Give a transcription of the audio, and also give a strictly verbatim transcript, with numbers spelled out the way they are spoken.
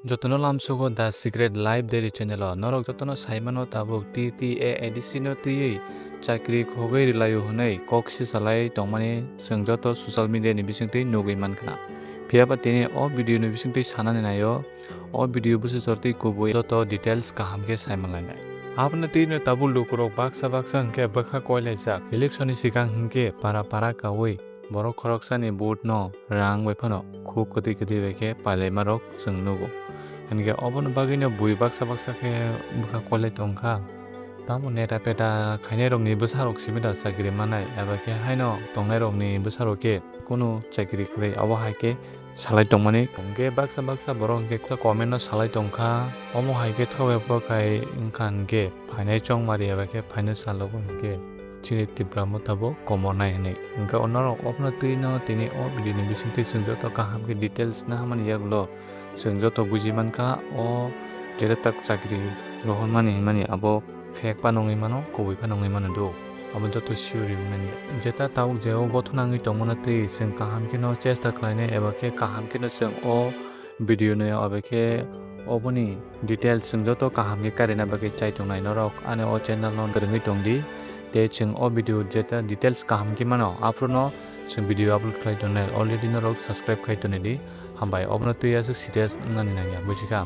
Jotono lamsogo The Secret Life Daily Channel o norok jotono saimano tabuk T T A A D C no twiwi chakri khogwi rwlaio hwnwi kok sisalai tongmani chwng joto social media ni bisingtwi nugwi mankha. Phiyaba tini o video ni bisingtwi sanani naio, o video bwswk jortwi kubui joto details kaham khe saimanlainai. Aboni twino tabuk lukurok baksa baksa hwnkhe bwkha koilaijak. Election ni swkang hwnkhe para para kaui borok khoroksani vote no rang bai phano khuk kwtwi kwtwi bai khe pailaima rok chwng nugo. Hinkhe obono bagwino bui baksa baksa khe bwkha kolai tongkha. Tamo neta peta khainai rokni bwsa rok simi da chakri manai, eba khe haino tongnai rokni bwsa rok khe kunu chakri kwrwi, obo hai khe salai tongmani. Hinkhe baksa baksa borok hinkhe comment no salai tongkha, omo hai khe thok eba khai wngkha hinkhe phainai chongmari eba khe phainai salogo hinkhe chini Tipra Motha bo komornai hinwi. Hinkhe norok obono twi no tini o video ni bisingtwi chwng joto kaham khe details nahamani yagulo chwng joto buji mankha, o jeta tak chakri rohormani hinmani abo fake phano wngwi mano, kubui phano wngwi mano do. Abo joto sure wngmani. Jeta tabuk je o gothona wngwi tongmano twi chwng kaham kheno chesta khlainai eba khe kaham kheno chwng o video no eba khe oboni details chwng joto kaham khe karina bagwi chai tongnai norok ani o channel no kwrwngwi tongdi. Tei chwng o video jeta details kaham khe mano aphuru no chwng video upload khlai tongnai, already norok subscribe khai tonidi. Hambai, obono twi aswk serious wngnani nangya, bujikha?